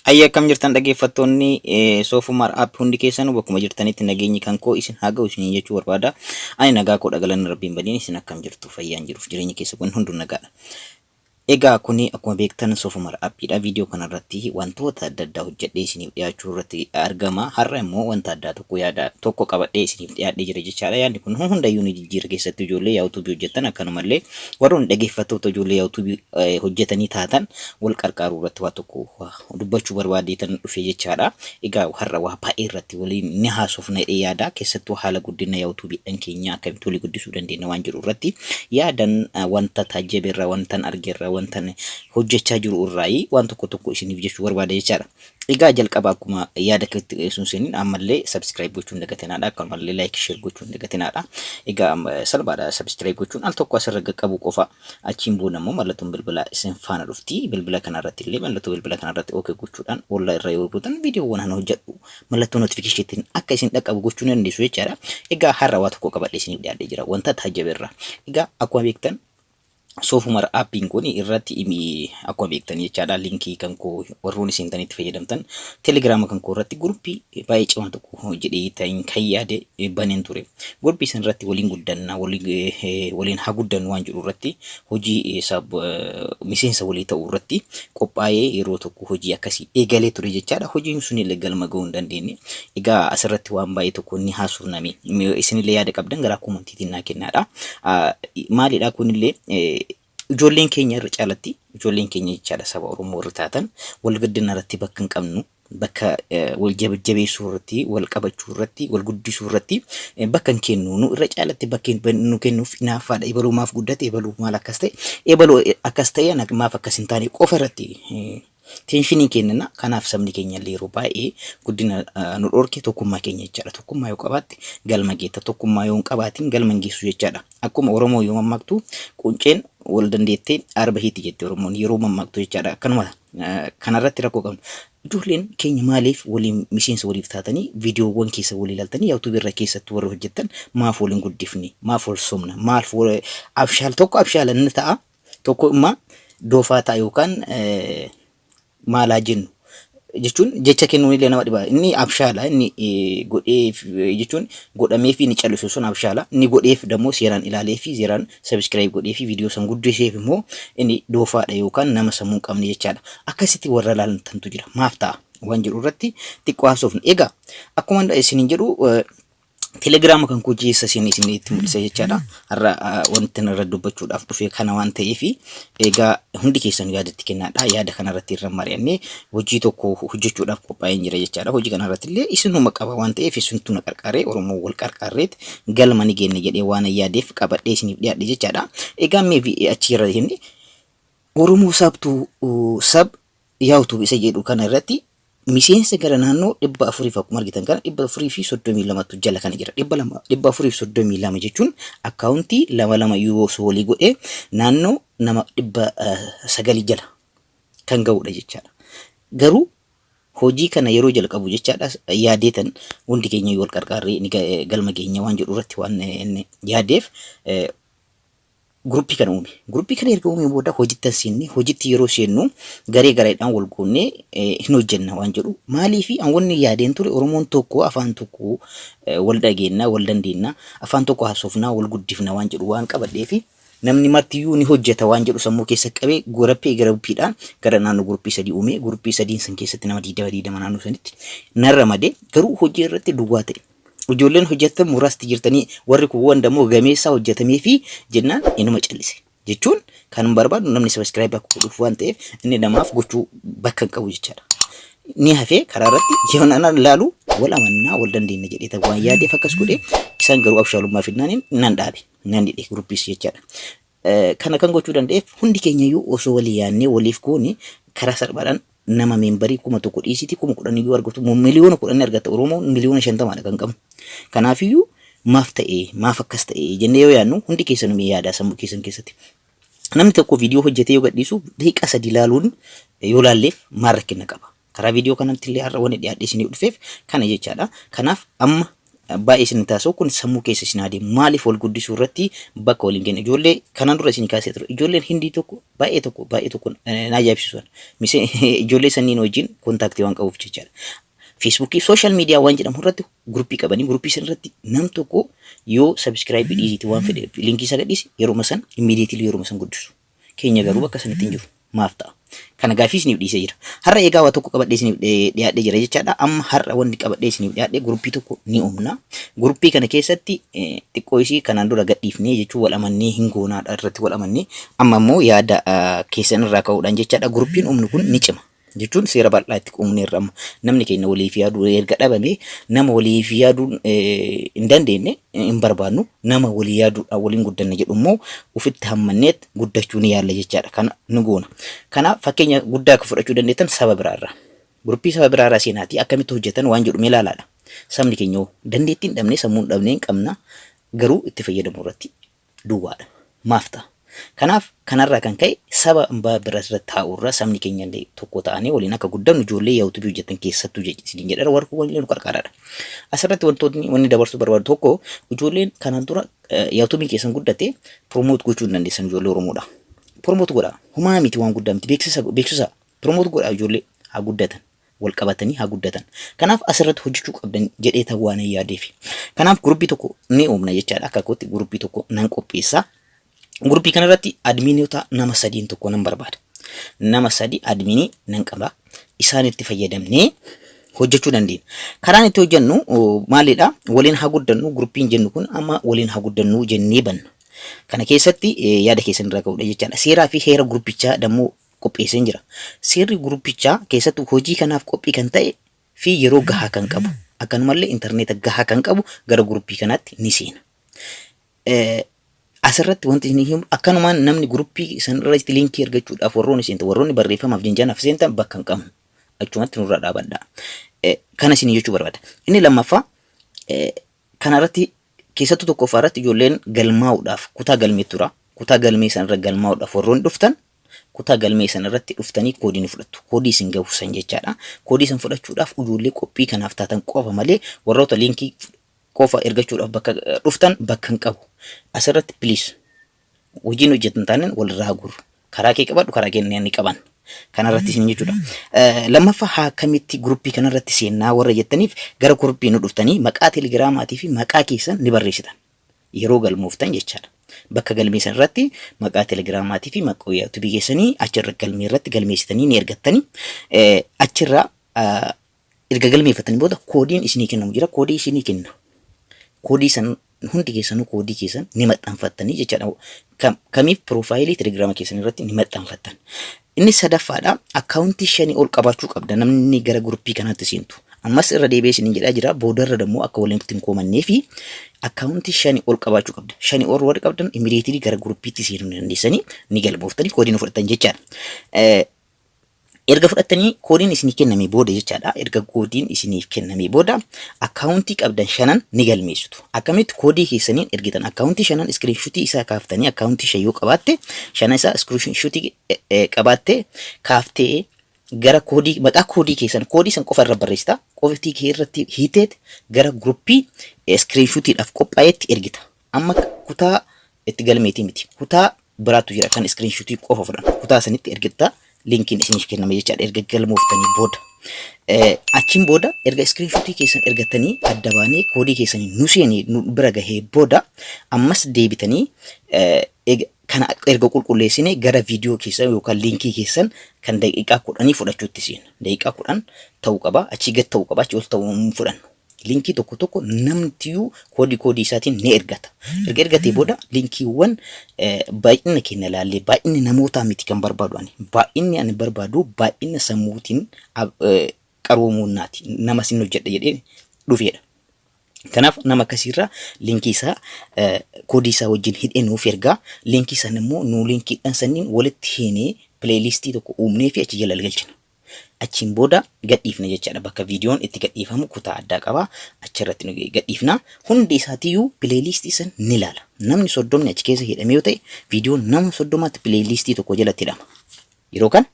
Hayya, akkam jirtan dhaggeeffattoonni Soofumar App? Hundi keessanuu bakkuma jirtanitti nageenyi kan koo isin haa ga'u isiniin jechuu barbaada. Ani nagaa koo dhagalanna Rabbiin badiin. Isin akkam jirtu? Fayyaan jiruuf jireenya keessa kun hunduu nagaadha. Egaa kuni akkuma beektan Soofumar Appiidha. Viidiyoo kanarratti wantoota adda addaa hojjedhee isiniif dhiyaachuu irratti argama. Har'a immoo wanta addaa tokko, yaada tokko qabadhee isiniif dhiyaadhee jira jechaadha. Yaadni kun hundayyuu ni jijjiira. Keessattuu ijoollee YouTube hojjettan, akkanumallee warroonni dhaggeeffattoota ijoollee YouTube hojjetanii taatan wal qarqaaruu irratti waa tokko dubbachuu barbaadeetan dhufe jechaadha. Egaa har'a waa baay'ee irratti waliin ni haasofna jedhee yaada. Keessattuu haala guddina YouTubeedhaan keenya akkamitti walii guddisuu dandeenya waan jedhu irratti yaadan wanta taajjabe irraa, wantan arge irraa, wantan hojjechaa jiru irraa waan tokko tokko isiniif jechuu barbaada jechaadha. Egaa jalqaba akkuma yaada keetti sun seeniin ammallee subscribe gochuun dagatinaadha. Akkanumallee like, share gochuun dagatinaadha. Egaa salphaadha, subscribe gochuun al tokko asirra qaqqabu qofa. Achiin booda immoo mallattoon bilbilaa isin faana dhufti. Bilbila kanarratti illee mallattoo bilbila kanarratti OK gochuudhaan olla irra yoo gootan viidiyoowwan ana hojjedhu mallattoo notification akka isin dhaqqabu gochuu ni dandeessu jechaadha. Egaa har'a waa tokko qabadhee isiniif dhiyaadhee jira. Wanta taajjabe irra. Egaa akkuma beektan Soofumar Appiin kun irratti akkuma beektan jechaadha, linkii kan koo warroon isin itti fayyadamtan Telegiraama kan koo irratti guruppii baay'ee cimaa tokko jedhee ta'in kan yaade baneen ture. Guruppii san irratti waliin guddanna, waliin haa guddannu waan jedhu irratti hojii miseensa walii ta'uu irratti qophaa'ee yeroo tokko hojii akkasii eegalee ture jechaadha. Hojiin sunillee galma ga'uu hin dandeenye. Egaa asirratti waan baay'ee tokko ni haasofname. Isinillee yaada qabdan gara commentiitiin naa kennaadha. Maalidha kunillee, ijoolleen keenya irra caalatti ijoolleen keenya jechaadha, saba Oromoo irra taatan wal guddina irratti bakka hin qabnu, bakka wal jabeessuu irratti, wal qabachuu irratti, wal guddisuu irratti bakka hin kennu. Nu irra caalatti bakka nu kennuuf hinaaffaadha. Ebaluu maaf guddate, ebaluu maal akkas ta'e, ebaluu akkas ta'e, maaf akkas hin taane qofa irratti attentionii kennina. Kanaaf sabni keenya illee yeroo baay'ee guddina nu dhorke tokkummaa keenya jechaadha. Tokkummaa yoo qabaatte galma geetta. Tokkummaa yoo hin qabaatin galma hin geessu jechaadha. Akkuma Oromoo yoo mammaaktu, "Qunceen wal dandeettee arba hiiti" jette Oromoon yeroo mammaaktu jechaadha. Akkanuma kanarratti rakkoo qabna. Ijoolleen keenya maaliif waliin miseensa waliif taatanii, viidiyoowwan keessa walii ilaaltanii, YouTube irra keessatti warri hojjettan maaf waliin guddifne, maaf wal somna, maaf abshaal tokko abshaala inni ta'a, tokko immoo doofaa ta'a yookaan maalaa jennu jechuun jecha kennuun illee nama dhiba. Inni abshaala inni godheef jechuun godhamee fi inni callisu sun abshaala. Inni godheef dammoo seeraan ilaalee fi seeraan subscribe godhee fi viidiyoo san guddiseef immoo inni doofaadha yookaan nama sammuu hin qabne jechaadha. Akkasitti warra ilaalantantu jira. Maaf ta'a waan jedhu irratti xiqqoo haasofne. Egaa akkuma isiniin jedhu, Telegiraama kan koo keessa isin itti mul'isa jechaadha. Har'a wanti irra dubbachuudhaaf dhufe kana waan ta'eef, egaa hundi keessan yaadatti kennaadha. Yaada kanarratti irra mari'annee hojii tokko hojjechuudhaaf qophaa'een jira jechaadha. Hojii kanarratti illee isinuma qaba waan ta'eef, isintu na qarqaaree Oromoo wal qarqaarreet galma ni geenne jedhee waan yaadeef qabadhee isiniif dhiyaadhe jechaadha. Egaa mee achi irra jenne Oromoo sabtuu sab YouTube isa jedhu kana irratti miseensa gara naannoo 400, akkuma argitan kana 432tu jala kana jira. 200, 432 jechuun akkaawuntii lama lama yoo osoo walii godhee naannoo nama 900 jala kan ga'udha jechaadha. Garuu hojii kana yeroo jalqabu jechaadha, yaadeetan hundi keenya wal qarqaarree ni galma geenya waan jedhu irratti waan yaadeef guruppii kana uume. Guruppii kana erga uumee booda hojitti seenne. Hojitti yeroo seennu garee gareedhaan wal goonnee hin hojjenna waan jedhu. Maaliif wanni yaadeen ture, Oromoon tokko, afaan tokko wal dhageenna, wal dandeenna, afaan tokko haasofnaa, wal guddifna waan jedhu waan qabadheefi namni martiyyuu ni hojjeta waan jedhu sammuu keessa qabee guruppii guruppiidhaan gara naannoo guruppii sadii uume. Guruppii sadiin san keessatti nama 20 20 naannoo sanitti nan ramade. Garuu hojii irratti duwwaa ta'e. Ijoolleen hojjetan muraasti jirtanii, warri kun dammoo gameessaa hojjetamee fi jennaan inuma callise. Jechuun kan barbaadu namni subscribe akka godhuuf waan ta'eef inni namaaf gochuu bakka hin qabu jechaadha. Ni hafee karaa irratti yoo nan ilaalu wal amannaa wal dandeenya jedhee ta'u waan yaadeef akkas godhee, isaan garuu abshaalummaa fidnaaniin nan dhaabe, nan didhe guruppiis jechaadha. Kana kan gochuu danda'eef hundi keenya iyyuu osoo walii yaadnee waliif goone karaa salphaadhaan nama memberii 1000 dhiisiti 10,000 iyyuu argatu, 10,000,000 argata. Oromoon 50,000,000dha kan qabnu. Kanaafiyyuu maaf ta'e, maaf akkas ta'e jennee yoo yaadnu, hundi keessan mee yaadaa sammuu keessan keessatti. Namni tokko viidiyoo hojjetee yoo gadhiisu daqiiqaa 3 ilaaluun yoo laalleef maal rakkina qaba? Karaa viidiyoo kanatti illee har'a wanni dhiyaadhee isiniif dhufeef kana jechaadha. Kanaaf amma Baay'ee isin taasisu kun sammuu keessa isin adeemu. Maaliif wal guddisuu irratti bakka waliin kenna? Ijoollee kanaan dura isin kaasee ture. Ijoolleen Hindii tokko baay'ee tokko baay'ee tokko na ajaa'ibsiisu. Ijoollee sanniin wajjin contact waan qabuuf jechaadha. Feesbuukii, social media waan jedhamu irratti guruppii qabanii, guruppii san irratti nam tokko yoo subscribe dhiisiiti waan fedhe linkii isaa gadhiise, yeruma san immediately yeruma san guddisu. Keenya garuu bakka sanitti hin jiru. Maaf ta'a? Kana gaaffii isiniif dhiisee jira. Har'a egaa waa tokko qabadhee isiniif dhiyaadhee jira jechaadha. Amma har'a wanni qabadhee isiniif dhiyaadhee, guruppii tokko ni uumna. Guruppii kana keessatti xiqqoo isii kanaan dura gadhiifnee jechuun wal amannee hin goonaadha irratti wal amannee, amma immoo yaada keessan irraa ka'uudhaan jechaadha. Guruppiin uumnu kun ni cima. Jechuun seera bal'aa itti uumneerra. Amma namni keenya waliif yaaduu erga dhabame, nama waliif yaaduun hin dandeenye hin barbaannu. Nama walii yaaduudhaan waliin guddanna jedhu immoo ofitti hammanneet guddachuu ni yaalla jechaadha. Kana ni goona. Kanaaf fakkeenya guddaa akka fudhachuu dandeettan saba biraarraa. Guruppii saba biraarraa seenaatii akkamitti hojjetan waan jedhu mee ilaalaadha. Sabni keenya hoo dandeettii hin dhabne, sammuu hin dhabne, hin qabna, garuu itti fayyadamuu irratti duwwaadha. Maaf ta'a? Kanaaf kanarraa kan ka'e saba hambaa bira irra taa'urra sabni keenya illee tokko ta'anii waliin akka guddannu, ijoollee YouTube hojjetan keessattuu isiniin jedhara, warri kun waliin nu qarqaaraadha. Asirratti wantootni wanni dabarsuu barbaadu tokko, ijoolleen kanaan dura YouTube'n keessan guddate promote gochuu hin dandeessan, ijoollee Oromoodha. Promote godhaa. Homaa miti, waan guddaa miti. Beeksisa beeksisa promote godhaa, ijoollee haa guddatan. Wal qabatanii haa guddatan. Kanaaf asirratti hojjechuu qabdan jedhee ta'uu waan hin yaadeef. Kanaaf guruppii tokko ni uumna jechaadha. Akka kootti guruppii tokko nan qopheessa. Guruppii kanarratti admiinota nama sadiin tokko nan barbaada. Nama sadi admiinii nan qaba. Isaan itti fayyadamnee hojjechuu dandeenya. Karaan itti hojjennu maalidha? Waliin haa guddannu guruppiin jennu kun amma waliin haa guddannu jennee banna. Kana keessatti yaada keessan irraa ka'uudha jechaadha. Seeraa fi heera guruppichaa dammoo qopheesseen jira. Seerri guruppichaa keessattuu hojii kanaaf qophii kan ta'e fi yeroo gahaa kan qabu, akkanumallee intarneeta gahaa kan qabu gara guruppii kanaatti ni seena. Asirratti wanti isin himu, akkanumaan namni guruppii san irratti liinkii argachuudhaaf warroonni seentan, warroonni barreeffamaaf janjanaaf seentan bakka hin qabnu. Achumatti nurraa dhaabadha. Kana isin jechuu barbaada. Inni lammaffaa, kanarratti keessattuu tokkoffaa irratti ijoolleen galmaa'uudhaaf kutaa galmee tura. Kutaa galmee san irra galmaa'uudhaaf warroonni dhuftan, kutaa galmee sana irratti dhuftanii koodii ni fudhattu. Koodii isin gahu san jechaadha. Koodii san fudhachuudhaaf ijoollee qophii kanaaf taatan qofa malee warroota liinkii qofa ergachuudhaaf bakka dhuftan bakka hin qabu. Asirratti please hojiin hojjetan taanaan walirraa gurru. Karaa kee qabadhu, karaa kee ni qaban. Kanarratti isin jechuudha. Lammaffaa, haa akkamitti guruppii kanarratti seennaa warra jettaniif, gara guruppii nu dhuftanii maqaa telegiraamaatii fi maqaa keessan ni barreessitan. Yeroo galmooftan jechaadha. Bakka galmee san irratti maqaa telegiraamaatii fi maqaa yuutuubii keessanii achirra galmee irratti galmeessitanii ni ergattanii, achirraa erga galmeeffatanii booda koodiin isinii kennamu jira. Koodii isinii kenna. Koodii san hundi keessanuu koodii keessan ni maxxanfattanii jechaadha. Kamiif piroofaayilii telegiraama keessan irratti ni maxxanfattan. Inni sadaffaadha. Akkaawuntii shanii ol qabaachuu qabda namni gara guruppii kanaatti seentu. Ammas irra deebi'ee isiniin jedhaa jira. Boodarra dammoo akka walitti hin koomannee fi akkaawuntii shanii ol qabaachuu qabda. Shanii ol warri qabdan immediately gara guruppiitti seenuu ni dandeessanii, ni galmooftanii koodii nu fudhatan jechaadha. Erga fudhattanii koodiin isinii kenname booda jechaadha. Erga koodiin isiniif kenname booda akkaawuntii qabdan shanan ni galmeessitu. Akkamitti? Koodii keessaniin ergitan. Akkaawuntii shanan iskiriinshutii isaa kaaftanii, akkaawuntii shan yoo qabaatte, shana isaa iskiriinshutii qabaatte kaaftee gara koodii maqaa koodii keessan koodii san qofa irra barreessita. Qoftii kee irratti hiiteet gara guruppii iskiriinshutiidhaaf qophaa'etti ergita. Amma kutaa itti galmeetii miti. Kutaa biraatu jira kan iskiriinshutii qofa fudhan. Kutaa sanitti ergita, linkiin isiniif kenname jechaadha erga galmooftanii booda. Achiin booda erga iskiriinshutii keessan ergatanii adda baanee koodii keessanii nu seenee nu bira gahee booda, ammas deebitanii kana erga qulqulleessine gara viidiyoo keessan yookaan linkii keessan kan daqiiqaa 10 fudhachuutti seena. Daqiiqaa 10 ta'uu qaba. Achii gad ta'uu qaba. Achii ol ta'uu hin fudhannu. Linkii tokko tokko namtiyyuu koodii isaatiin ni ergata. Erga ergatee booda linkiiwwan baay'ina keenya ilaallee, baay'inni namootaa miti kan barbaadu ani. Baay'inni ani barbaadu baay'ina sammuutiin qaroomuunnaati. Nama sin hojjedha jedhee dhufeedha. Kanaaf nama akkasiirraa linkii isaa koodii isaa wajjin hidhee nuuf ergaa. Linkii sana immoo nu linkiidhaan sanniin walitti hiinee pileeylistii tokko uumnee fi achi jala galchina. Achiin booda gadhiifna jechaadha. Bakka viidiyoon itti gadhiifamu kutaa addaa qaba. Achirratti nu gadhiifna. Hundi isaatiiyyuu pileeylistii san ni ilaala. Namni 30ni achi keessa hidhamee yoo ta'e, viidiyoon nama 30tti pileeylistii tokko jalatti hidhama. Yeroo kana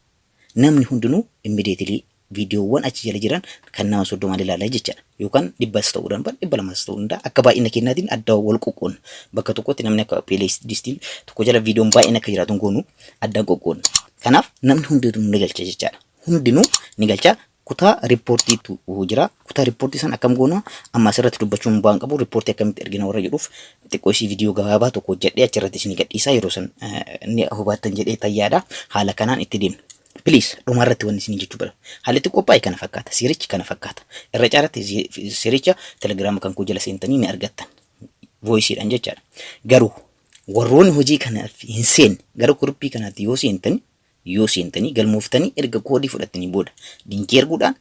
namni hundinuu immediately Viidiyoowwan achi jala jiran kan nama 30 ilaala jechaadha. Yookaan 100s ta'uu danda'a, 200s ta'uu danda'a. Akka baay'ina kennaatiin adda wal qoqqoodna. Bakka tokkotti namni akka playlistiin tokko jala viidiyoon baay'een akka jiraatu hin goonu, addaan qoqqoodna. Kanaaf namni hundinuu ni galcha jechaadha. Hundinuu ni galcha. Kutaa riippoortiitu jira. Kutaa riippoortii sana akkam goona? Amma asirratti dubbachuun bu'aan qabu. Riippoortii akkamitti ergina warra jedhuuf xiqqoo isii viidiyoo gabaabaa tokko hojjedhee achirratti isin gadhiisaa, yeroo san ni hubattan jedhee tayyaadha. Haala kanaan itti deemna. Please, dhumarratti wanni isin jechuu barbaadu. Haalli itti qophaa'e kana fakkaata. Seerichi kana fakkaata. Irra caalatti seericha Telegiraama kan koo jala seentanii ni argattan. Voiceiidhaan jechaadha. Garuu warroonni hojii kanaaf hin seenne, gara guruppii kanaatti yoo seentan, yoo seentanii galmooftanii, erga koodii fudhattanii booda linkii erguudhaan,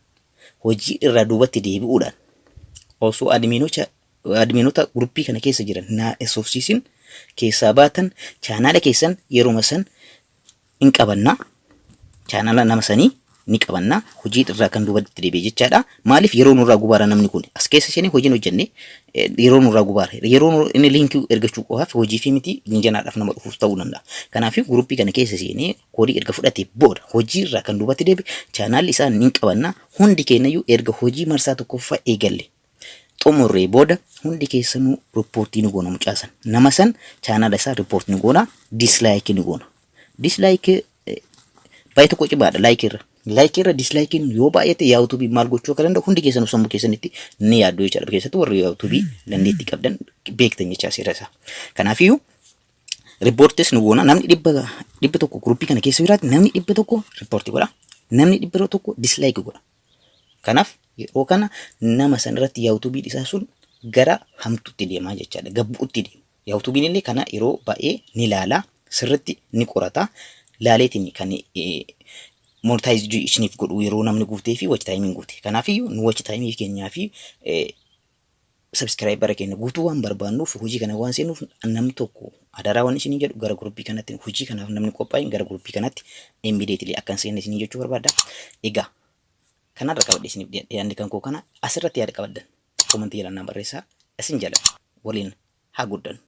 hojii irraa duubatti deebi'uudhaan, osoo adminota guruppii kana keessa jiran naa haasofsiisin keessaa baatan, chaanaala keessan yeruma san hin qabannaa. Chaanaala nama sanii ni qabannaa, hojii irraa kan duubatti deebi'e jechaadha. Maaliif yeroo nurraa gubaara? Namni kun as keessa seenee hojiin hojjenne yeroo nurraa gubaara. Yeroo inni linkii ergachuu qofaaf hojii fi miti, jinjanaadhaaf nama dhufuuf ta'uu danda'a. Kanaaf guruppii kana keessa seenee koodii erga fudhatee booda hojii irraa kan duubatti deebi'e chaanaalli isaa ni qabannaa. Hundi keenyayyuu erga hojii marsaa tokkoffaa eegalle xumurree booda hundi keessanuu riippoortii ni goona mucaasan. Nama san chaanaala isaa riippoortii ni goona, dislike ni goona. Dislike baay'ee tokko cimaadha like irra. Like irra dislikeiin yoo baay'ate YouTubeii maal gochuu akka danda'u hundi keessanuu sammuu keessanitti ni yaaddu jechaadha. Keessattuu warri YouTubeii dandeettii qabdan beektan jechaa seera isaa. Kanaafiyyuu riippoortis ni goona. Namni 100 guruppii kana keessa jiraate, namni 100 riippoortii godha. Namni 100 dislike godha. Kanaaf yeroo kana nama san irratti YouTubeiin isaa sun gara hamtuutti deemaa jechaadha. Gabbuutti deema. YouTubeiin illee kana yeroo baay'ee ni ilaala. Sirriitti ni qorata. Laaleetiin kan monetize isiniif godhu yeroo namni guutee fi watch timeiin guute. Kanaafiyyuu nu watch timeii keenyaa fi subscribera keenya guutuu waan barbaannuuf, hojii kana waan seenuuf, namni tokko adaraa waan isinii jedhu, gara guruppii kanatti hojii kanaaf namni qophaa'e gara guruppii kanatti immediately akka hin seenne isinii jechuu barbaada. Egaa kanarra qabadhe isiniif dhiyaanni kan koo kana. Asirratti yaada qabaddan commentii jedhan barreessaa. Isin jala waliin haa guddannu.